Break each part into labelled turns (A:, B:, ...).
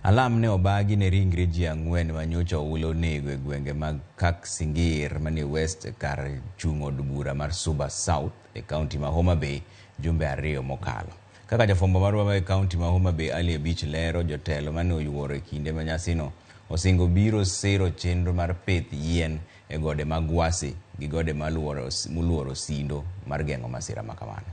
A: Alam ne obagi ne ringre ji 4 ma nyocha oula onego e gwenge mag Kaksingir manie West kar chung' od bura mar Suba South e kaunti ma Homa Bay jumbe 2 mokalo. Kaka jafwambo marwa ma e kaunti ma Homa Bay Ali Abich lero, jotelo mane oyuoro e kinde ma nyasino osingo biro siro chenro mar pith yien e gode mag Gwasi gi gode moluoro Sindo mar geng'o masira ma kamano.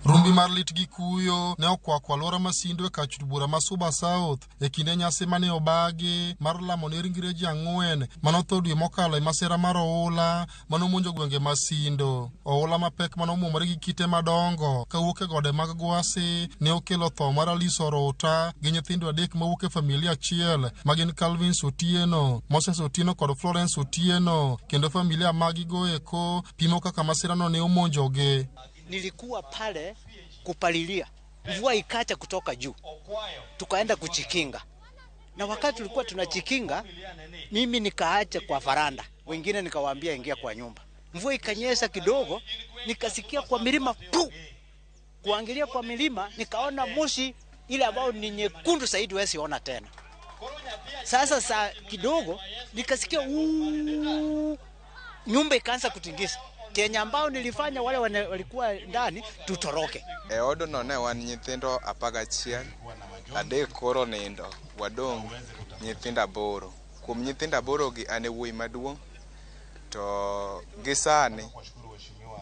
B: Rumbi mar lit gi kuyo ne okwako alwora ma Sindo e kar bura ma Suba South e kinde nyasi mane obagi mar lamo ne ringre ji 4 manotho dwe mokalo e masira mar oula manomonjo gwenge ma Sindo. Oula mapek manomuomore gi kite madongo kawuok e gode mag Gwasi ne okelo tho mar Alice Oruta gi nyithindo 3 mawuok e familia achiel ma gin Calvin Otieno, Moses Otieno kod Florence Otieno, kendo familia magigo eko pimo kaka masirano ne omonjogi.
C: Nilikuwa pale kupalilia, mvua ikacha kutoka juu, tukaenda kuchikinga, na wakati tulikuwa tunachikinga, mimi nikaacha kwa faranda, wengine nikawaambia ingia kwa nyumba. Mvua ikanyesha kidogo, nikasikia kwa milima pu, kuangalia kwa milima nikaona moshi ile ambayo ni nyekundu zaidi, huwezi ona tena. Sasa saa kidogo nikasikia uu, nyumba ikaanza kutingisa. Kenya ambao nilifanya wale walikuwa ndani tutoroke.
D: E odno ne wan nyithindo 11, 3 koro nindo, wadong' nyithindo 8. Kuom nyithindo 8 gi an e wuoyi maduong', to gi sani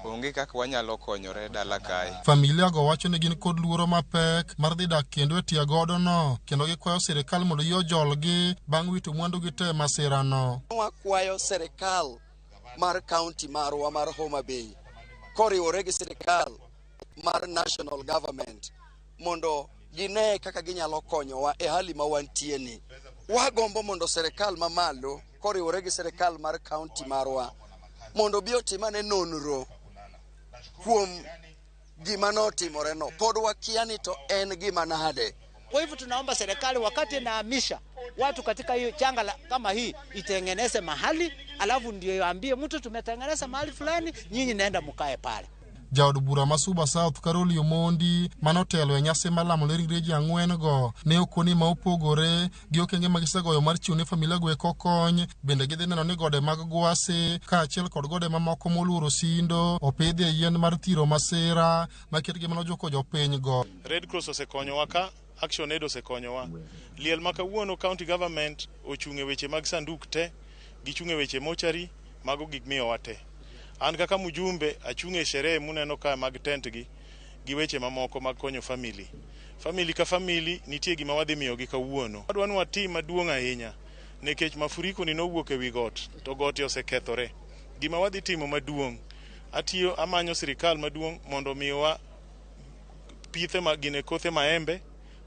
D: onge kaka wanyalo konyore dala kae.
B: Familia go wacho ni gin kod luoro mapek mar dhi dak kendo e tie godono, kendo gikwayo sirikal mondo yie ojolgi bang' wito mwandu gi te masirano.
E: Wakwayo sirikal mar kaunti marwa mar Homa Bay koriwore gi sirikal mar national government mondo gine kaka ginyalo konyowa e hali ma wantie ni. Wagombo mondo sirikal mamalo koriwore gi sirikal mar kaunti marwa mondo bi otimane nonro kuom gima notimoreno. Pod wakia ni to en gima nade.
C: Kwa hivyo tunaomba serikali wakati inahamisha watu katika hiyo janga kama hii itengeneze mahali, alafu ndio iambie mtu tumetengeneza mahali fulani, nyinyi nenda mkae pale.
B: Jaod bura ma Suba South Carol Omondi manotelo e nyasi mar lamo ne ringre ji 4 go ne okoni ma opogore gi okenge ma gisegoyo mar chiwo ne familia go eko kony. Bende gidhi neno ni gode mag Gwasi kaachiel kod gode mamoko moluoro Sindo opidhie yien mar thiro masira maketgi manojuko jopiny go.
F: Red Cross osekonyowa ka, Action Aid osekonyowa. Liel ma kawuono county government ochung' e weche mag sanduk te, gichung' e weche mochari, mago gik miyowa te. An kaka mjumbe achung' e sherehe muneno ka mag tent gi weche mamoko mag konyo family. Family ka family nitie gima wadhi miyogi kawuono. Wadwa ni watim maduong' ahinya nikech mafuriko ni nowuok ewi got to gote osekethore. Gima wadhi timo maduong', atiyo amanyo sirikal maduong' mondo omiwa pithe ma gine kothe maembe,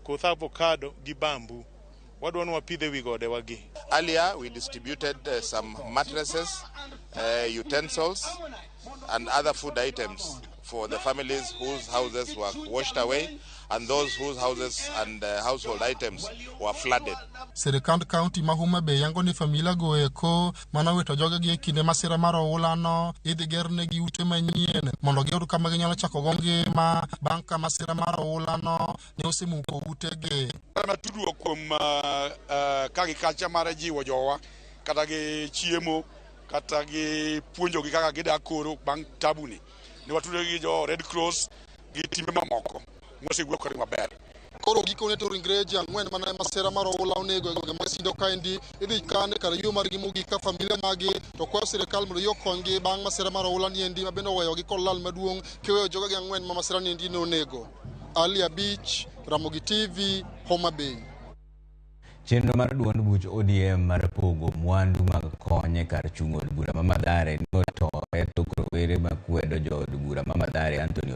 F: koth avocado gi bamboo. Wadwa ni wapidh ewi gode wagi.
G: Earlier we distributed some mattresses, utensils and other food items for the families whose houses were washed away and those whose houses and household items were flooded.
B: Sirikand kaunti ma Homa Bay yango ni familia go eko manowito jogegi e kinde masira mar oula idhi gernegi ute manyien mondo giyud kama ginyalo chako go ngima bang' ka masira mar oula no ne osemuko utegi.
H: Mana tudruok kuom ka gi kacha mar jiwo jowa kata gi chiemo kata gi puonjogi kaka gidak koro bang' tabuni. Ne watudore gi jo Red Cross gi timbe mamoko mosewuok kodgi maber.
B: Koro gikone to ringre ji 4 mane masira mar oula onego e gwenge mag Sindo kaendi idhi kan e kar yueyo margi mogik ka familia magi to kwayo sirikal mondo yie okonygi bang' masira mar oula niendi ma bende oweyogi kod lal maduong' kiweyo jogegi 4 ma masira niendi ne onego. Ali Abich, Ramogi TV, Homa Bay.
A: Chenro mar duond buch ODM mar pogo mwandu mag kony e kar chung' od bura ma Mathare ne otore tok rowere makwedo jood bura ma Mathare Anthony